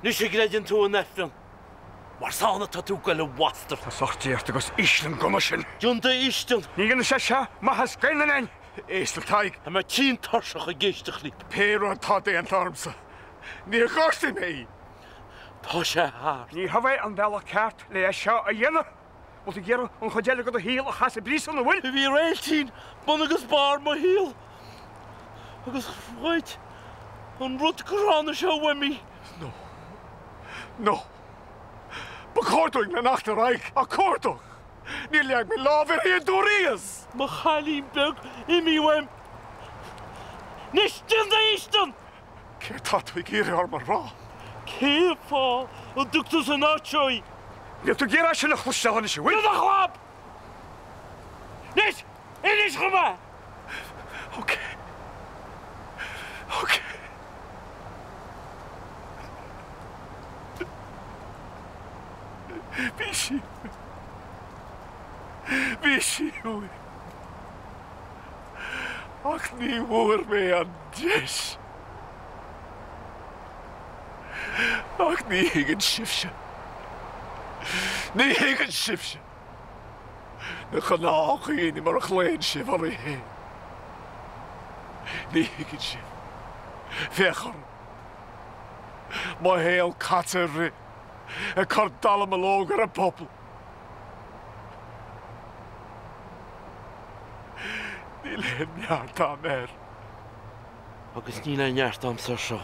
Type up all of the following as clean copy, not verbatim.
Anois an gcreideann tú in Aifreann? Mar is ann atá tú ag goil a bhastard. Tá socht déart agus ísle an gunna sin. Déan d'fhaoistin. Ní dhéanfaidh sé seo maitheas d'aon duine againn. Éist le Tadhg. Tá mé tinn tuirseach ag éisteacht libh. Pé rud tá déanta ormsa, níor ghortaigh mé í. Tá sé thart. Ní hé an bealach ceart le é seo a dhéanamh. Bhfuil tú ag iarraidh an chuid eile de do shaol a chaitheamh i bpríosún, an bhfuil? Bhí Réiltín bun agus barr mo shaoil. Agus ghoid an rud gránna seo uaim í. No. No. Ba chóir dúinn leanacht ar aghaidh á cuardach. Níor leag mé lámh uirthi a dúraíos. Mo chailín beag, imigh uaim. Anois déan d'fhaoistin! Céard tá tú ag iarraidh orm a rá? Cén fáth a dtug tú san áit seo í? Níl tú ag iarraidh sin a chloisteáil anois, an bhfuil? Do chlab! Anois, inis dhom é! Ok. Ok. Bhí sí. Bhí sí uaim. Ach ní bhfuair mé an deis. Ach ní thuigeann sibhse. Ní thuigeann sibhse. Na gnáthdhaoine mar a ghlaonn sibh oraibh féin. Ní thuigeann sibh. Féach orm. Mo shaol caite ag rith, ag cur dallamullóg ar an bpobal. Níl aon neart a'm air. Agus níl aon neart a'msa air seo.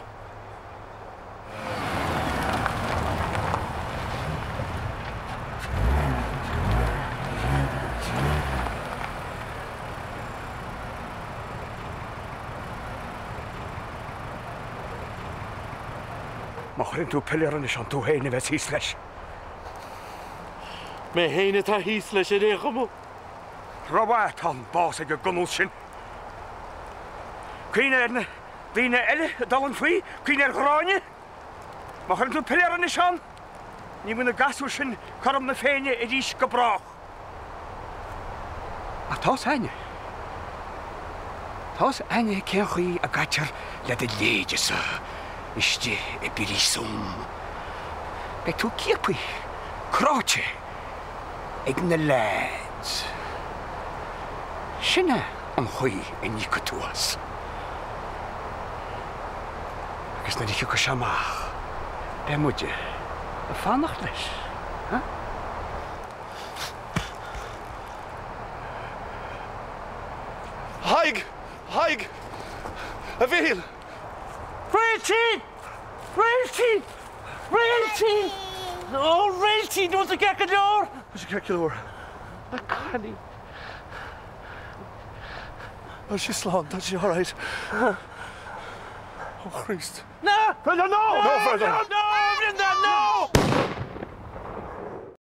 Má chuireann tú piléar anois ann, tú féin a bheas thíos leis. Mé féin atá thíos leis ar aon chuma. Rómhaith atá an bás ag an gcunús sin. Cuimhnigh ar na daoine eile a d'fhulaing faoi, cuimhnigh ar Ghráinne. Má chuireann tú piléar anois ann, ní bheidh na gasúir sin cothrom na Féinne arís go brách. Ach tá's a'inne. Tá's a'inne cén chaoi a gcaitear le do leithéidese istigh i bpríosún. Beidh tú ciaptha, cráite ag na leaids. Sin é an chaoi a n-íocfaidh tú as. Agus nuair a thiocfaidh sé amach, beidh muide ag fanacht leis, huh? Thaidhg! Thaidhg! A Mhichíl! Réiltín! Réiltín! Réiltín! Ó, Réiltín, bhfuil tú ceart go leor? Tá sé ceart go leor. A chailín. Tá sí slán, tá sí alright. Ó Chríost. No! No! No, Brendan! No, Brendan, no!